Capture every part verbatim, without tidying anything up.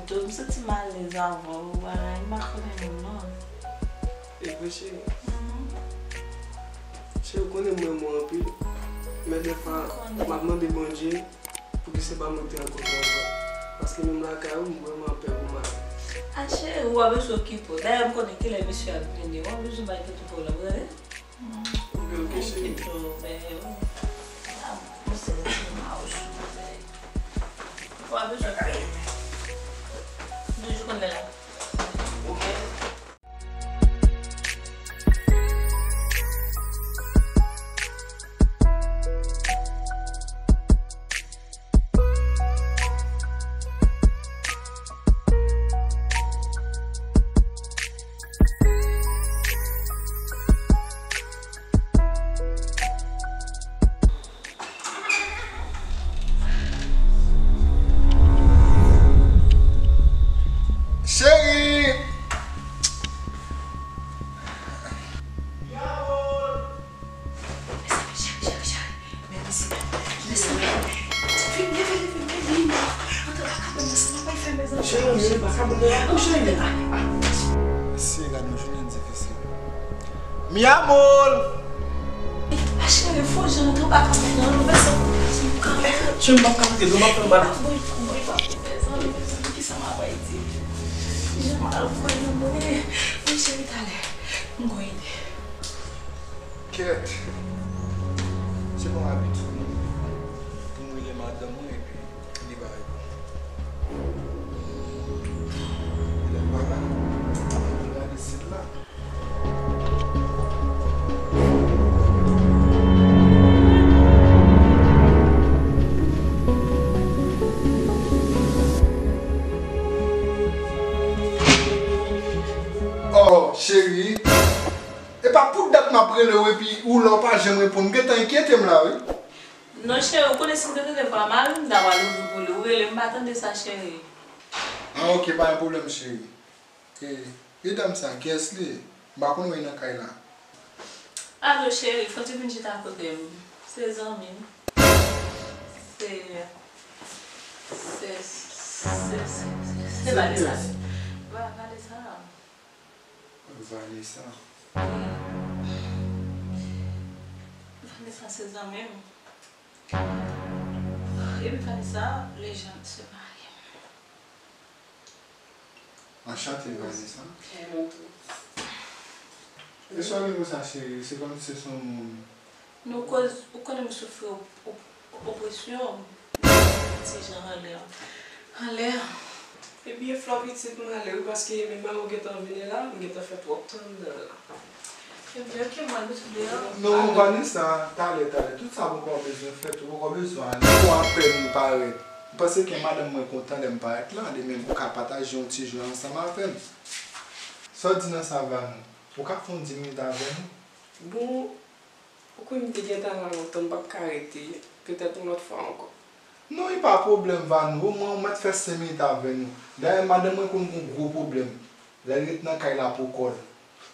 Tou, m santi m alèz avè w, bagay, m pa konnen menm non. E vre, cheri. Mhm. Cheri, ou konnen m renmen w anpil. Men dèfwa, m ap mande Bondye pou ki se pa mwen ki te rankontre w ankò. Paske menm lakay ou, m vrèman pè pou mari. A cheri, ou pa bezwen okipe w. Dayè, m konnen kilè misye ap vini. Ou pa bezwen bay tèt ou pwoblèm, tande? Ok, ok, cheri. Kite w, bebe. Ou se ti mawouch, bebe. Ou pa bezwen pè. M toujou konn lè l ap. Ok. Cheri! Mezanmi, cheri, cheri, cheri. Men mezanmi, mezanmi. Vin, vin, vin, vin, vin, vin. Antre nan kabann nan, sa n ap fè, mezanmi. Cheri, cheri, pa kabann nan la. Non, cheri. Ah, ah. Mesye, gade yon jounen difisil. Mi amor! Ah, cheri, fò jan antre anba kabann nan, non, mezanmi. Cheri, m p ap ka antre, non, m ap fè mal. Bon, bon, bon, mezanmi, mezanmi, kisa m ap di? Jan m al kwè nan mwen. Wi, cheri, talè. M gon ide. Kèt! Se pa yon abitid non pou m rele madanm mwen epi li pa reponn. Lè l pa la, m ap rele sèl la. Oh, cheri! E pa pou dat m ap rele w epi ou la w pa janm reponn. M gentan enkyete m la, wi. Non, cheri, ou konnen si m te tande vwa mari m, m ta pral ouvri pou li. Ou rele m pa tande sa, cheri. Ah, ok, pa gen pwoblèm, cheri. E, e dam sa, kiyès li ye? M pa konn wè l nan kay la. Alo, cheri, fò w te vin chita kote m. Se zanmi m. Se, se, se, se, se Vanessa. Va-, Vanessa. Vanessa. Vanessa se zanmi m. Epi Vanessa, Lejand se mari m. Anchante, Vanessa. Epi nou tou. E sa w gen konsa, cheri? Se kòmsi se yon moun. Nou koz, ou konnen m soufri op-, op-, opresyon, m ti jan anlè. Anlè. Ebyen, Flò pitit, m ale wi, paske menm mari w gentan vini la, m gentan fè twòp tan anndan la. Ebyen, ok, m al met ou deyò. Non, Vanessa, talè, talè. Tout sa poko bezwen fèt, ou poko bezwen ale. Ou apèn parèt. M panse ke madanm mwen kontan lè m parèt la, li menm pou ka pataje yon ti jou ansanm avè m. Sa w di nan sa, Vanou? Ou ka fè yon dis minit avè nou? Bon, ou kwè m te gentan la lontan, m p ap ka rete, petèt yon lòt fwa ankò. Non, e pa pwoblèm, Vanou, omwen ou mèt fè senk minit avè nou. Dayè, madanm mwen konn gon gwo pwoblèm lè l ret nan kay la pou kò l.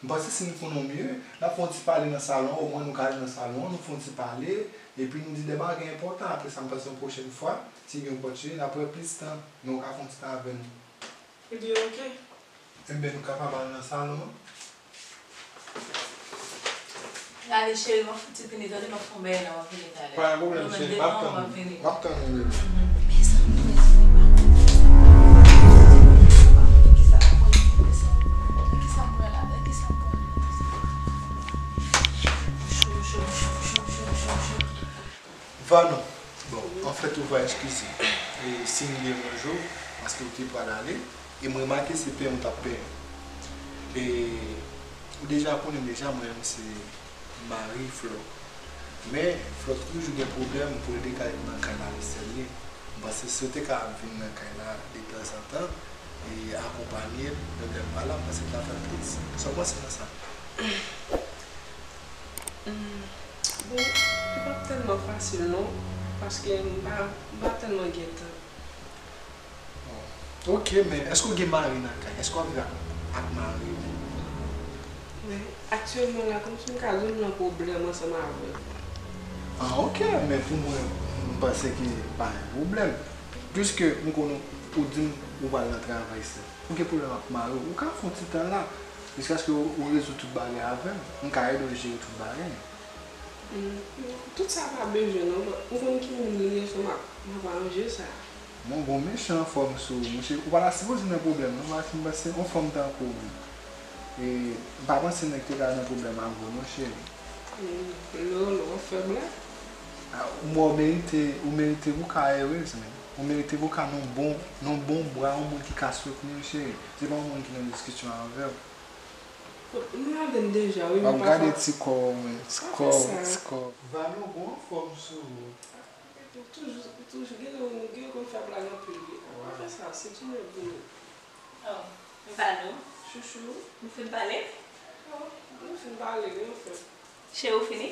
M panse si n konn yon mye, n ap fè yon ti pale nan salon an, omwen nou ka ale nan salon an, nou fè yon ti pale, epi nou di de bagay enpòtan. Apre sa, m panse yon pwochèn fwa, si gen opòtinite, n ap pran plis tan, men ou ka fè yon ti tan avè nou. Ebyen, ok. Enben, nou kapab al nan salon an? Gade, cheri, m ap fouti vini, tande, m ap fè yon bèy la, m ap vini talè. Pa gen pwoblèm, cheri, m ap tann ou. M ap tann ou, bebe. Mhm. Mezanmi, mezanmi, pa. Kisa m pran la? Kisa m pran la? Cho, cho, cho. Vanou, bon, anfèt, ou va eskize si m deranje w, paske ou te pral ale, e m remake se penyen ou t ap penyen. E ou deja konnen deja, mwen menm se mari Flò. Men, Flò toujou gen pwoblèm pou l te ka ret nan kay la li sèl li. M panse si w te ka ap vin nan kay la detanzantan, e akonpanye l, menm lè m pa la, m panse l ta fè l plezi. Sa w panse nan sa? Hmm, bon, li p ap tèlman fasil non, paske m pa, m pa tèlman gen tan. Oh, ok, men èske w gen mari nan kay? Èske w ap viv ak, ak mari w? Men, aktyèlman la, kòmsi m ka di w m nan pwoblèm ansanm avè l. Ah, ok, men pou mwen, m panse ke pa gen pwoblèm. Piske m konnen Ou di m ou pral nan travay, sè. Ou gen pwoblèm ak mari w, ou ka fè yon ti tan la. Jiskaske ou, ou rezoud tout bagay avè m. M ka ede w jere tout bagay. Mm, tout sa pa bezwen, non. Ou konn ki moun li ye, fò m ap, m ap aranje sa. Bon, gon mechan anfòm sou ou, monchè. Ou pa ta sipoze nan pwoblèm, non, paske m panse yon fanm tankou ou menm. E m pa panse nèg te ka nan pwoblèm ak ou, non, cheri. Mm, non, non, fè blag. Ah, ou merite, ou merite pou w ka erez, men. Ou merite pou w ka nan bon, nan bon bra, yon moun ki ka soutni w, cheri. Se pa yon moun ki nan diskisyon avè w. M lave l deja, wi, men pafwa. W ap gade ti kò w, men. Ti kò w, ti kò w. Vano gon anfòm sou ou. Ou toujou, ou toujou gen lè ou gen konn fè blag anpil, wi. Pa fè sa, se tou nèg ou ye. Oh, Vano. Chouchou. Nou fin pale? Oh, nou fin pale, wi, anfen. Cheri, ou fini?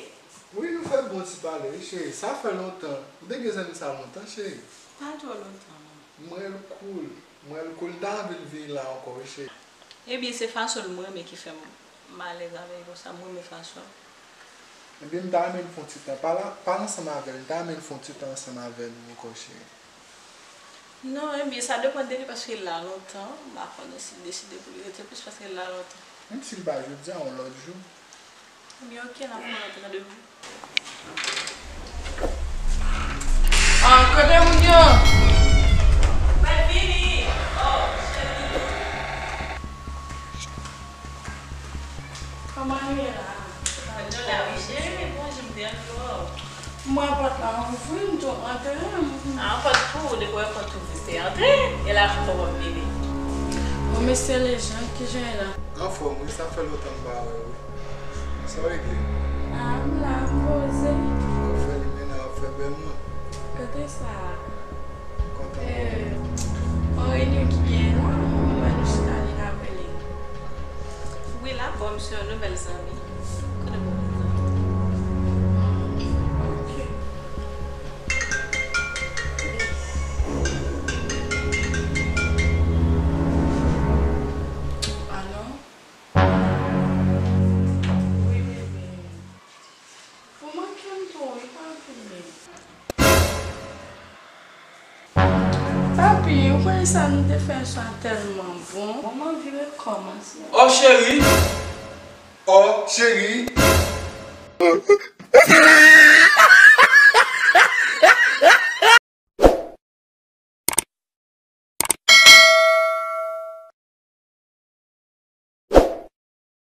Wi, nou fè bon ti pale, wi, cheri. Sa fè lontan. Ou te gen zanmi sa lontan, cheri. Pa twò lontan, non. M wè l cool. M wè l cool. M ta anvi l vin la ankò, wi, cheri. Ebyen, se fason l mwen renmen ki fè m alèz avè l konsa. M renmen fason l. Ebyen, m ta renmen n fè yon ti tan. Pale, pale ansanm avè l. M ta renmen n fè yon ti tan ansanm avè nou ankò, cheri. Non, ebyen, sa depann de li, paske l la lontan. M pa konnen si l deside pou li rete plis, paske l la lontan. Menm si l pa jodi a, yon lòt jou. Ebyen, oke, n ap konnen tande. Ah, kote moun yo? Mwen vini. Oh, cheri. Kòman nou ye la? Nou la, wi, cheri. Bonjou, m te anvi wè w. Mwen pòt la ouvri, m tou antre. Ah, pòt pou ou, depi w pòt ouvri, se antre. E la, kòman w ap vini? Bon, mesye Lejan, kijan w ye la? Anfòm, wi, sa fè lontan m pa wè w, wi. Sa w regle? Ah, m la, m poze. Ou fè limena, w ap fè bèl moun. Kote sa? Kontan. Eh, yon reyinyon ki genyen la, mwen wè nou chita li la rele. Wi, la, bon, m se yon nouvèl zanmi. Kote bon zanmi? Ok. Alo? Wi, bebe. Ou manke m twò, wi, pa vini. Papi, ou konnen sa nou te fè yè swa tèlman bon. Bon, m anvi rekòmanse. Oh, cheri! Oh, cheri!